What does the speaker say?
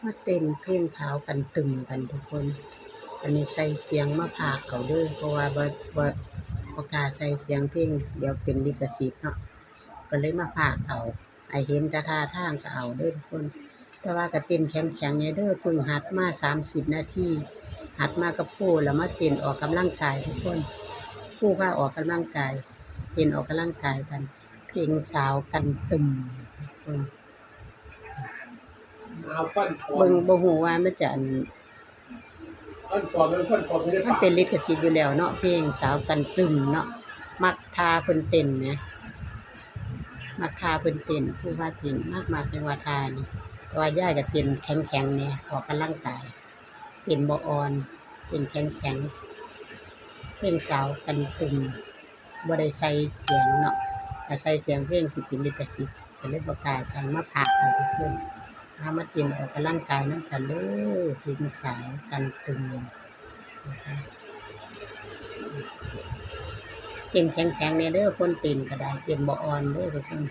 ມາເຕັ້ນເພງຂາວກັນຕຶມກັນທຸກຄົນ. ອັນນີ້ໃສ່ສຽງມາພາກເອົາເດີ ເພາະວ່າບໍ່ ບໍ່ ບໍ່ກ້າໃສ່ສຽງເພງ ດຽວເປັນລິຂະສິດເນາະ ກໍເລີຍມາພາກເອົາ. ໃຫ້ເຫັນແຕ່ທ່າທາງກໍເອົາເດີທຸກຄົນ. ແຕ່ວ່າກໍເຕັ້ນແຂງໆແດ່ເດີ ເພິ່ງຫັດມາສາມສິບນາທີ ຫັດມາກັບຄູ ແລ້ວມາເຕັ້ນອອກກຳລັງກາຍທຸກຄົນ. ຄູພາອອກກຳລັງກາຍ ເຕັ້ນອອກກຳລັງກາຍກັນ ເພງສາວກັນຕຶມທຸກຄົນ. ເບິ່ງ ບໍ່ຮູ້ວ່າມັນຈະ ອັນ ມັນເປັນລິຂະສິດຢູ່ແລ້ວເນາະ ເພງສາວກັນຕຶມເນາະ. ມັກທ່າເພິ່ນເຕັ້ນແໝ ມັກທ່າເພິ່ນເຕັ້ນ ຄູພາເຕັ້ນ ມັກໆ ຈັ່ງວ່າທ່ານີ້. ແຕ່ວ່າຍາຍກໍເຕັ້ນແຂງໆແດ່ ອອກກຳລັງກາຍ ເຕັ້ນບໍ່ອ່ອນ ເຕັ້ນແຂງໆ. ເພງສາວກັນຕຶມ ບໍ່ໄດ້ໃສ່ສຽງເນາະ ຖ້າໃສ່ສຽງເພງຊິເປັນລິຂະສິດ ກໍເລີຍບໍ່ກ້າໃສ່ ມາພາກເອົາທຸກຄົນ. ເຮົາມາເຕັ້ນອອກກຳລັງກາຍນຳກັນເດີ ເພງສາວກັນຕຶມ. ເຕັ້ນແຂງໆແດ່ເດີ ຄົນເຕັ້ນກໍໄດ້ ເຕັ້ນບໍ່ອ່ອນເດີທຸກຄົນ.